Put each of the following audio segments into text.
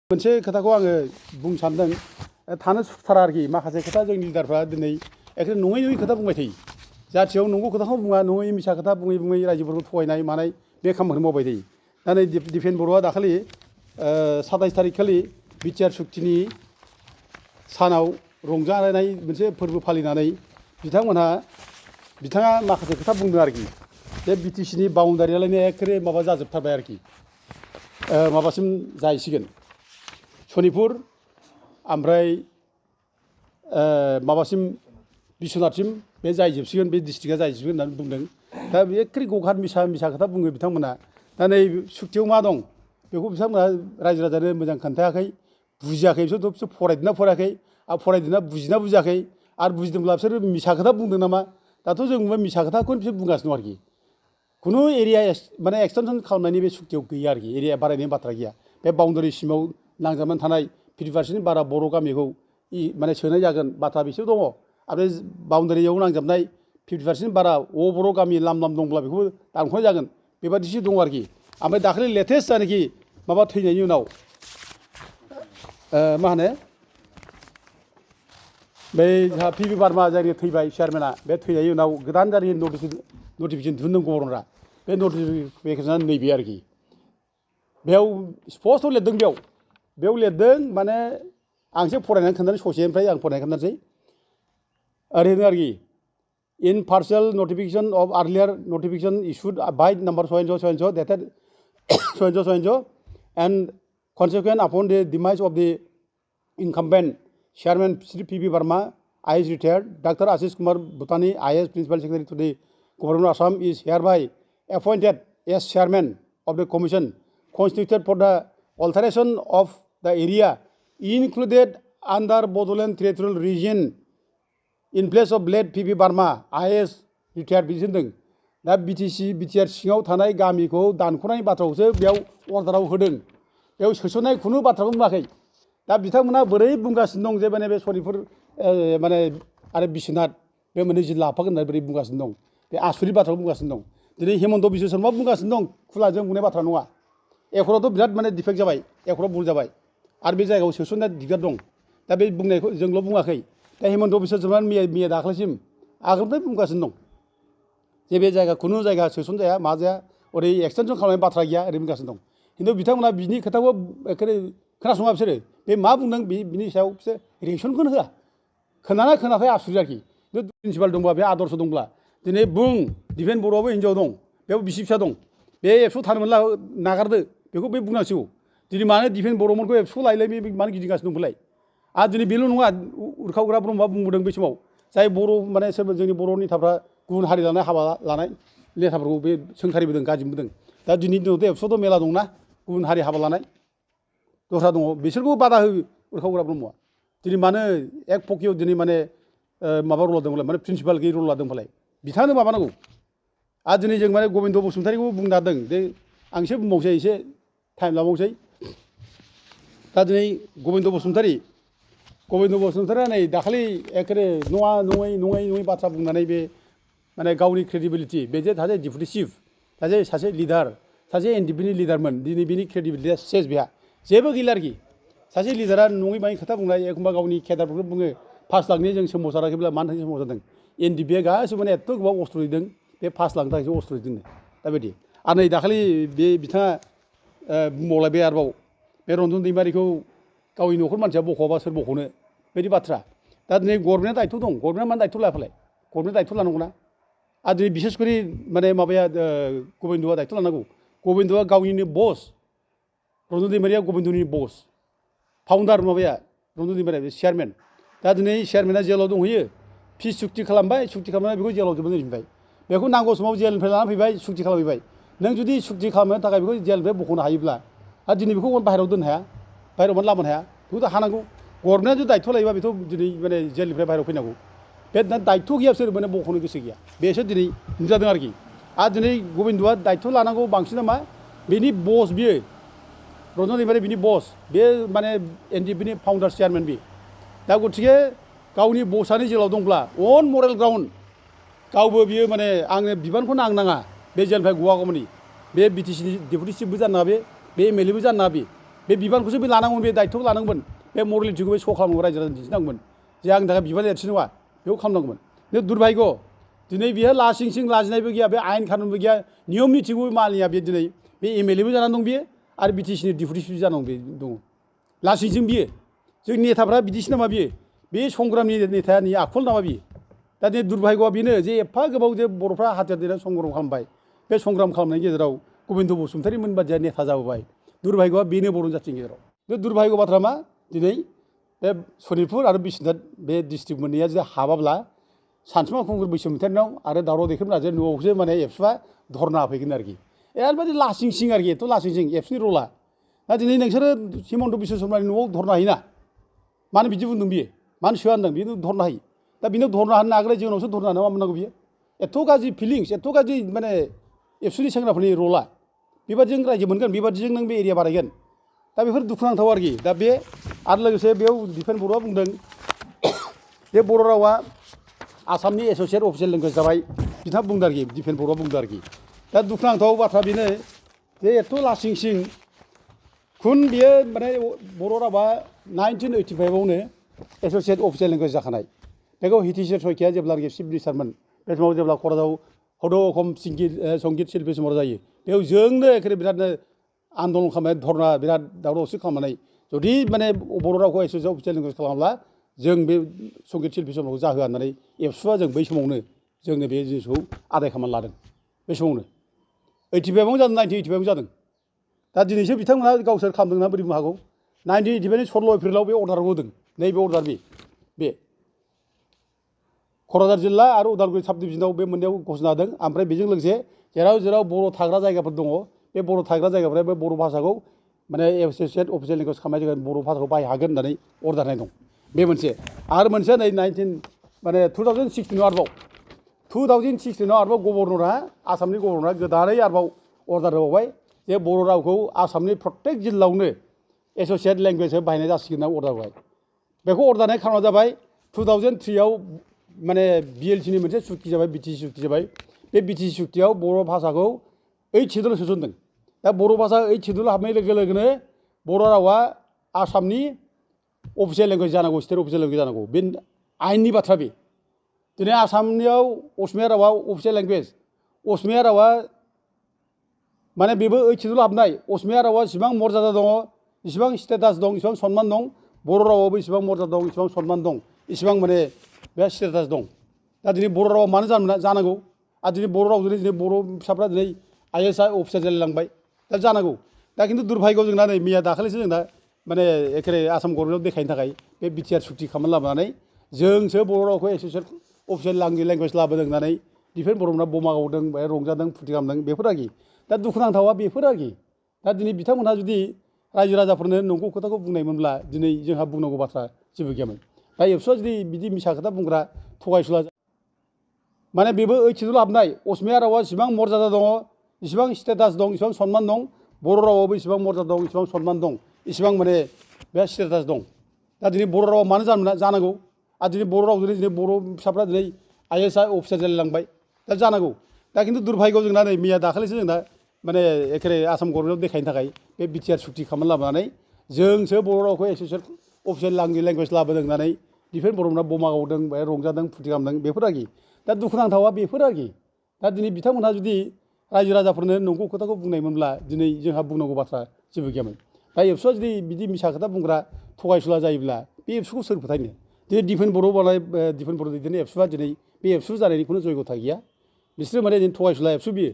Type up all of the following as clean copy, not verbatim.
मोनसे खोथाखौ आङो बुंनो सानदों थानो सुखुथारा आरोखि माखासे खोथा जोंनि लिडारफ्रा दिनै एखे नङै नङै खोथा बुंबाय थायो जाथियाव नंगौ खोथाखौ बुङा नङै मिसा खोथा बुङै बुङै रायजोफोरखौ थगायनाय मानाय बे खामानिखौ मावबाय थायो दा नै दिपेन बर'आ दाखालि 27 तारिख खालि बिटिआर सुक्तिनि सानाव रंजानाय मोनसे फोरबो फालिनानै बिथाङा माखासे खोथा बुंदों आरोखि बे बिटिसिनि बाउन्डारियालायनो एखेबारे माबा जाजोबथारबाय आरोखि माबासिम जाहैसिगोन सनितपुर ओमफ्राय माबासिम बिश्वनाथसिम बे जाहैजोबसिगोन बे डिस्ट्रिक्टआ जाहैजोबसिगोन होननानै बुंदों दा एखेबारे गखार मिसा खोथा बुङो बिथांमोना दा नै सुक्तियाव मा दं बेखौ बिथांमोना रायजो राजानो मोजां खोन्थायाखै बुजियाखै बिसोर फरायदोंना फरायाखै आरो फरायदोंना बुजियाखै आरो बुजिदोंब्ला बिसोर मिसा खोथा बुंदों नामा दाथ' जों मिसा खोथाखौनो बिसोर बुंगासिनो दं आरोखि खुनु एरिया माने एक्सटेनसन खालामनायनि बे सुक्तियाव गैया आरोखि एरिया बारायनायनि बाथ्रा गैया बे बाउन्डारि सिमाव नांजाबनानै थानाय 50% बारा बर' गामिखौ माने सोनाय जागोन बाथ्रा बिसोर दङ आरो बाउन्डारियाव नांजाबनाय 50% बारा बर' गामि लाम दंब्ला बेखौबो दानख'नाय जागोन बेबादिसो दङ आरोखि ओमफ्राय दाखालि लेटेस्ट जानाखि माबा थैनायनि उनाव मा होनो बै जोंहा पिबि बार्मा जायनि थैबाय चेयारमेना बे थैनायनि उनाव गोदान जारि नटिफिकेसन दिहुनदों गभर्नरा बे नटिफिकेसना नैबे आरोखि बेयाव स्पस्ट लिरदों बेयाव लिरदों माने आंसो फरायनानै खोन्थानो ससेनिफ्राय आं फरायनानै खोन्थानोसै ओरैनो आरोखि in partial notification of earlier notification issued by number so dated so and consequent upon the demise of the incumbent chairman Sri P.B. Barma, IAS retired. Dr. Ashish Kumar Bhutani, IAS Principal Secretary to the Government of Assam, is hereby appointed as chairman of the commission constituted for the alteration of the area included under Bodoland Territorial Region in place of late P.B. Barma, IAS retired बिदिनो दा BTR सिङाव थानाय गामिखौ दानख'नायनि बाथ्राखौसो बेयाव अर्डाराव होदों बेयाव सोसननाय खुनु बाथ्राखौ बुङाखै दा बिथांमोना बोरै बुंगासिनो दं जे माने बे सनितपुर माने आरो बिश्वनाथ बे मोननै जिल्ला हाबफागोन होननानै बोरै बुंगासिनो दं बे आसुरित बाथ्राखौ बुंगासिनो दं दिनै हेमन्त बिश्व शर्मा बुंगासिनो दं खुलाजों बुंनाय बाथ्रा नङा एकरावथ' बिराद माने डिफेक्ट जाबाय एकराव भुल जाबाय आरो बे जायगायाव सोसननाय दिगदार दं दा बे बुंनायखौ जोंल' बुङाखै दा हेमन्त बिश्व शर्मा मैया दाख्लैसिम आगोलनिफ्राय बुंगासिनो दं जे बे जायगा खुनु जायगा सोसनजाया मा जाया ओरै एक्सटेनसन खालामनाय बाथ्रा गैया ओरै बुंगासिनो दं खिन्थु बिथांमोना बिनि खोथाखौ एखेबारे खोनासङा बिसोरो बे मा बुंदों बिनि सायाव बिसोर रिएक्सनखौनो होआ खोनाखै आसुरित आरोखि प्रिन्सिपाल दंब्ला बे आदर्श दंब्ला दिनै बुं दिपेन बर'आबो हिन्जाव दं बेयाव बिसि फिसा दं बे एबसुआव थानो मोनला नागारदो बेखौ बे बुंनांसिगौ दिनै मानो दिपेन बर'मोनखौ एबसुआव लायलाय बे मानो गिदिंगासिनो दंफालाय आरो दिनै बेल' नङा उरखावग्रा ब्रह्मआ बुंबोदों बे समाव जाय बर' माने सोरबा जोंनि बर' नेताफ्रा गुबुन हारि लानाय हाबा लानाय नेताफोरखौ बे सोंखारिबोदों गाज्रिबोदों दा दिनैनि दिनावथ' एबसुआवथ' मेला दंना गुबुन हारि हाबा लानाय दस्रा दङ बिसोरखौ बादा हो उरखावग्रा ब्रह्मआ दिनै मानो एक पकियाव दिनै माने माबा रल लादोंमोनलाय माने प्रिन्सिपाल गैयै रल लादोंमोनलाय बिथाङानो माबानांगौ आरो दिनै जों माने गबिन्द बसुमतारीखौबो बुंनो नागिरदों जे आं एसे बुंबावसै एसे टाइम लाबावसै दा दिनै गबिन्द बसुमतारीया नै दाखालि एखेबारे नङै बाथ्रा बुंनानै बे माने गावनि क्रेडिबिलिटि बे जे सासे डिपुटि चिफ सासे लिडार सासे एनडिपिनि लिडारमोन दिनै बिनि क्रेडिबिलिटिया सेस बेहा जेबो गैला आरोखि सासे लिडारा नङै बाङै खोथा बुंनाय एखमबा गावनि केडारफोरखौ बुङो 5 लाखनि जों सोमावसाराखैब्ला मानो थाखाय सोमावसारदों एनडिपिआ गासिबो माने एथ' गोबां अस्त्र दिदों बे 5 लाखनि थाखायसो अस्त्र दिदोंनो दा बायदि आरो नै दाखालि बे बिथाङा बुंबावलाय बे आरोबाव बे रन्जन दैमारिखौ गावनि न'खर मानसिया बख'आबा सोर बख'नो बेबायदि बाथ्रा दा दिनै गभर्नमेन्टआ दायथ' दं गभर्नमेन्टआ मानो दायथ' लायाफालाय गभर्नमेन्टआ दायथ' लानांगौना आरो दिनै बिसेस करि माने माबाया गबिन्दआ दायथ' लानांगौ गबिन्दआ गावनिनो बस रन्जन दैमारिया गबिन्दनि बस फाउन्डार माबाया रन्जन दैमारिया चेयारमेन दा दिनै चेयारमेना जेलाव दंहैयो फिस सुक्ति खालामबाय सुक्ति खालामनानै बेखौ जेलाव जोबनो दोनफिनबाय बेखौ नांगौ समाव जेलनिफ्राय लानानै फैबाय सुक्ति खालामहैबाय नों जुदि सुक्ति खालामनो थाखाय बेखौ जेलनिफ्राय बख'नो हायोब्ला आरो दिनै बेखौ बाहेरायाव दोननो हाया बाहेरायाव मानो लाबोनो हाया बेखौथ' हानांगौ गभर्नमेन्टआ जुदि दायथ' लायोबा बेथ' दिनै माने जेलनिफ्राय बाहेरायाव फैनांगौ बे दायथ' गैया बिसोर माने बख'नो गोसो गैया बेसो दिनै नुजादों आरोखि आरो दिनै गबिन्दआ दायथ' लानांगौ बांसिना मा बेनि बस बियो रन्जन दैमारि बिनि बस बे माने एनडिपिनि फाउन्डार चेयारमेन बे दा गथिखे गावनि बसआनो जेलाव दंब्ला अन मरेल ग्राउन्ड गावबो बियो माने आंनो बिबानखौनो आं नाङा बे जेलनिफ्राय गवागौमानि बे बिटिसिनि डेपुटि चिफबो जानो नाङा बे एमएलएबो जानो नाङा बे बे बिबानखौसो बे लानांगौमोन बे दायित्वखौ लानांगौमोन बे मरेलिटिखौ बे श' खालामनांगौ रायजो राजानो दिन्थिनांगौमोन जे आंनि थाखाय बिबान देरसिन नङा बेखौ खालामनांगौमोन बे दुर्भाग्य दिनै बियो लासिं सिं लाजिनायबो गैया बे आयेन कानुनबो गैया नियम निथिखौबो मानिया बे दिनै बे एमएलएबो जानानै दं बियो आरो बिटिसिनि डिपुटि चिफ जानानै दङ लासिं सिं बियो जोंनि नेताफ्रा बिदिसो नामा बियो बे संग्रामनि नेतानि आखल नामा बियो दा दिनै दुर्भाग्यआ बेनो जे एफा गोबाव जे बर'फ्रा हाथियार देनानै संग्राम खालामबाय बे संग्राम खालामनायनि गेजेराव गबिन्द बसुमतारी मोन बादिया नेता जाबोबाय दुर्भाग्यआ बेनो बर' जाथिनि गेजेराव बे दुर्भाग्य बाथ्रा मा दिनै बे सनितपुर आरो बिश्वनाथ बे डिस्ट्रिक्ट मोननैया जुदि हाबाब्ला सानसुमा खुंगुर बैसोमुतियारिनाव आरो दावराव दैखांग्रा न'आवसो माने एबसुआ धरना होफैगोन आरोखि ओरैबायदि लासिं सिं आरोखि एथ' लासिं सिं एबसुनि रला दा दिनै नोंसोरो हिमन्त बिश्व शर्मानि न'आव धरना होयोना मानो बिदि बुंदों बियो मानो सोआ होनदों बियो धरना होयो दा बिनो धरना होनो नागिरो जोंनावसो धरना होनो मा मोननांगौ बियो एथ' गाज्रि फिलिंस एथ' गाज्रि माने एबसुनि सेंग्राफोरनि रला बेबादिजों रायजो मोनगोन बेबादिजों नों बे एरिया बारायगोन दा बेफोर दुखुनांथाव आरोखि दा बे आरो लोगोसे बेयाव दिपेन बर'आ बुंदों बे बर' रावा आसामनि एस'सियेट अफिसियेल लेंगुवेज जाबाय बिथाङा बुंदों आरोखि दिपेन बर'आ बुंदों आरोखि दा दुखुनांथाव बाथ्रा बेनो जे एथ' लासिं सिं खुन बियो माने बर' रावा 1985आवनो एस'सियेट अफिसियेल लेंगुवेज जाखानाय बेखौ हितिश्वर शइकिया जेब्लानोखि चिफ मिनिस्टारमोन बे समाव जेब्ला क'क्राझाराव हद' अखम संगित शिल्पी समाव जायो बेयाव जोंनो एखेबारे बिरादनो आन्दलन खालामनाय धरना बिराद दावराव दावसि खालामनानै जुदि माने बर' रावखौ एस'सियेट अफिसियेल लेंगुवेज खालामाब्ला जों बे संगित शिल्पी समावखौ जाहोआ होननानै एबसुआ जों बै समावनो जोंनो बे जिनिसखौ आदाय खालामनानै लादों बे समावनो 85आवनो जादों 1985आवनो जादों दा दिनैसो बिथांमोना गावसोर खालामदोंना बोरै बुंनो हागौ 1985नि 16 एप्रिलाव बे अर्डारखौ होदों नैबे अर्डार बे क'क्राझार जिल्ला आरो उदालगुरि साब डिभिजनाव बे मोननैयाव घोषणा होदों ओमफ्राय बेजों लोगोसे जेराव जेराव बर' थाग्रा जायगाफोर दङ बे बर' थाग्रा जायगाफोरा बे बर' भाषाखौ माने एस'सियेट अफिसियेल लेंगुवेज खालामनाय जायगा बर' भाषाखौ बाहायनो हागोन होननानै अर्डार होनाय दं बे मोनसे आरो मोनसेया नै 2016 आरोबाव 2016 आरोबाव गभर्नरा आसामनि गभर्नरा गोदानै आरोबाव अर्डार होबावबाय जे बर' रावखौ आसामनि प्रत्येक जिल्लायावनो एस'सियेट लेंगुवेजआव बाहायनाय जासिगोन होनना अर्डार होबाय बेखौ अर्डार होनाय खारना जाबाय 2003आव माने बिएलसिनि मोनसे सुक्ति जाबाय बिटिसि सुक्ति जाबाय बे बिटिसि सुक्तियाव बर' भाषाखौ 8 सिडुल सोसनदों दा बर' भाषा 8 सिडुल हाबनाय लोगो लोगोनो बर' रावा आसामनि अफिसियेल लेंगुवेज जानांगौ स्टेट अफिसियेल लेंगुवेज जानांगौ बे आयेननि बाथ्रा बे दिनै आसामनियाव असमिया रावा अफिसियेल लेंगुवेज असमिया रावा माने बेबो 8 सिडुल हाबनाय असमिया रावा इसिबां मर्यादा दङ इसिबां स्टेटास दं इसिबां सनमान दं बर' रावाबो इसिबां मर्यादा दं इसिबां सनमान दं इसिबां माने बे स्टेटास दं दा दिनै बर' रावा मानो जानांगौ आरो दिनै बर' रावजों दिनै बर' फिसाफ्रा दिनै आइएस अफिसार जालायलांबाय दा जानांगौ दा खिन्थु दुर्भाग्यआव जोंना नै मैया दाखालिसो जोंना माने एखेरे आसाम गभर्नमेन्टआव देखायनो थाखाय बे बिटिआर सुक्ति खालामना लाबोनानै जोंसो बर' रावखौ एस'सियेट अफिसियेल लेंगुवेज लाबोदों होननानै दिफेन बर'मोना बमा गावदों रंजादों फुरथि खालामदों बेफोर आरोखि दा दुखुनांथावा बेफोर आरोखि दा दिनै बिथांमोनहा जुदि रायजो राजाफोरनो नंगौ खोथाखौ बुंनायमोनब्ला दिनै जोंहा बुंनांगौ बाथ्रा जेबो गैयामोन दा एबसुआ जुदि बिदि मिसा खोथा बुंग्रा थगायसुला माने बेबो 8 सिडुल हाबनाय असमिया रावा इसिबां मर्यादा दङ इसिबां स्टेटास दं इसिबां सनमान दं बर' रावाबो इसिबां मर्यादा दं इसिबां सनमान दं इसिबां माने बे स्टेटास दं दा दिनै बर' रावा मानो जानांगौ आरो दिनै बर' रावजों दिनै बर' फिसाफ्रा दिनै आइएस अफिसार जालायलांबाय दा जानांगौ दा खिन्थु दुर्भाग्यआव जोंना नै मैया दाखालिसो जोंना माने एखेरे आसाम गभर्नमेन्टआव देखायनो थाखाय बे बिटिआर सुक्ति खालामना लाबोनानै जोंसो बर' रावखौ एस'सियेट अफिसियेल लेंगुवेज लाबोदों होननानै दिफेन बर'मोना बमा गावदों रंजादों फुरथि खालामदों बेफोर आरोखि दा दुखुनांथावा बेफोर आरोखि दा दिनै बिथांमोनहा जुदि रायजो राजाफोरनो नंगौ खोथाखौ बुंनायमोनब्ला दिनै जोंहा बुंनांगौ बाथ्रा जेबो गैयामोन दा एबसुआ जुदि बिदि मिसा खोथा बुंग्रा थगायसुला जायोब्ला बे एबसुखौ सोर फोथायनो दिनै दिफेन बर' दैदेननाय एबसुआ दिनै बे एबसु जानायनि खुनु जयगथा गैया बिसोरो माने थगायसुला एबसु बियो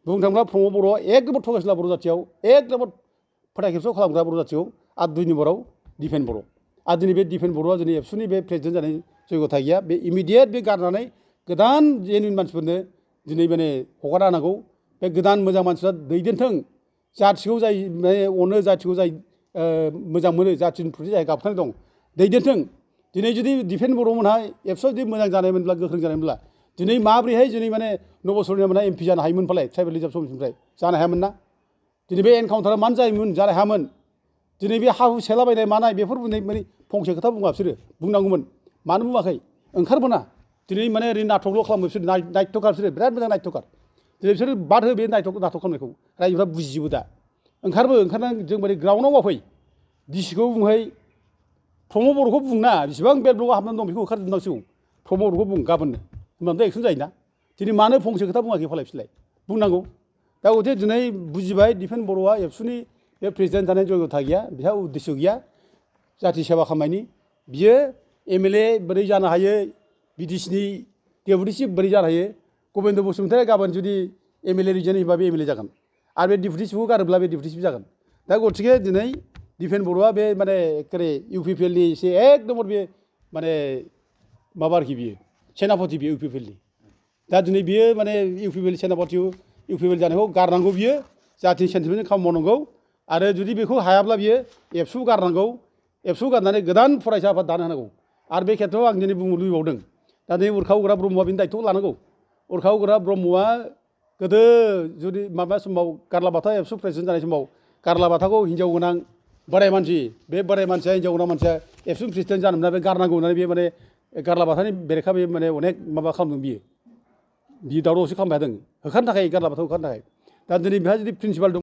बुंनो थाङोब्ला प्रमद बर'आ एक नम्बर थगायसुला बर' जाथियाव एक नम्बर फोथाय खेबस' खालामग्रा बर' जाथियाव आरो 2 नम्बराव दिफेन बर' आरो दिनै बे दिफेन बर'आ दिनै एबसुनि बे प्रेसिडेन्ट जानाय जयगथा गैया बे इमिडियेट बे गारनानै गोदान जेनुइन मानसिफोरनो दिनै माने हगारना होनांगौ बे गोदान मोजां मानसिफ्रा दैदेनथों जाथिखौ जाय माने अनो जाथिखौ जाय मोजां मोनो जाथिनि प्रति जाय गाबखानाय दं दैदेनथों दिनै जुदि दिफेन बर'मोनहा एबसुआ जुदि मोजां जानायमोनब्ला गोख्रों जानायमोनब्ला दिनै माब्रैहाय दिनै माने नबसरनिया मोनहा एमपि जानो हायोमोन फालाय ट्राइबेल रिजार्भ समितिनिफ्राय जानो हायामोन ना दिनै बे एनकाउन्टारा मानो जायोमोन जानो हायामोन दिनै बे हा हु सेलाबायनाय मानाय बेफोर माने फंसे खोथा बुङा बिसोरो बुंनांगौमोन मानो बुङाखै ओंखारबोना दिनै माने ओरैनो नाटकल' खालामो बिसोर नायटकार बिसोरो बिराद मोजां नायटकार दिनै बिसोरो बाद हो बे नाटक खालामनायखौ रायजोफ्रा बुजिजोबो दा ओंखारनानै जों माने ग्राउन्डआव मावफै डिसिखौ बुंहाय प्रमद बर'खौ बुंना बेसेबां बेल ब्लकआव हाबनानै दं बेखौ होखारजोबनांसिगौ प्रमद बर'खौ बुं गाबोननो होनबाथ' एक्सन जायोना दिनै मानो फंसे खोथा बुङाखै फालाय फिलाय बुंनांगौ दा गथे दिनै बुजिबाय दिपेन बर'आ एबसुनि बे प्रेसिडेन्ट जानाय जयगथा गैया बिहा उद्देश्य गैया जाथि सेवा खालामनायनि बियो एमएलए बोरै जानो हायो बिटिसिनि डेपुटि चिफ बोरै जानो हायो गबिन्द बसुमतारी गाबोन जुदि एमएलए रिजाइन होयोबा बे एमएलए जागोन आरो बे डेपुटि चिफखौ गारोब्ला बे डेपुटि चिफ जागोन दा गथिखे दिनै दिपेन बर'आ बे माने एखेबारे इउपिपिएलनि एसे एकदम बे माने माबा आरोखि बियो सेनापति बियो इउपिपिएलनि दा दिनै बियो माने इउपिपिएल सेनापति इउपिपिएल जानायखौ गारनांगौ बियो जाथिनि सेन्टिमेन्टजों खामानि मावनांगौ आरो जुदि बेखौ हायाब्ला बियो एबसु गारनांगौ एबसु गारनानै गोदान फरायसा आफाद दानो होनांगौ आरो बे खेथ्रआव आं दिनै बुंनो लुबैबावदों दा दिनै उरखाव गोरा ब्रह्मआ बिनि दायथ'खौ लानांगौ उरखाव गोरा ब्रह्मआ गोदो जुदि माबा समाव गारलाबाथा एबसु प्रेसिडेन्ट जानाय समाव गारलाबाथाखौ हिन्जाव गोनां बोराय मानसि बे बोराय मानसिया हिन्जाव गोनां मानसिया एबसु प्रेसिडेन्ट जानो मोना बे गारनांगौ होननानै बे माने गारलाबाथानि बेरेखा बे माने अनेक माबा खालामदों बियो दावराव दावसि खालामबाय थादों होखारनो थाखाय गारलाबाथाखौ होखारनो थाखाय दा दिनै बेहा जुदि प्रिन्सिपाल दं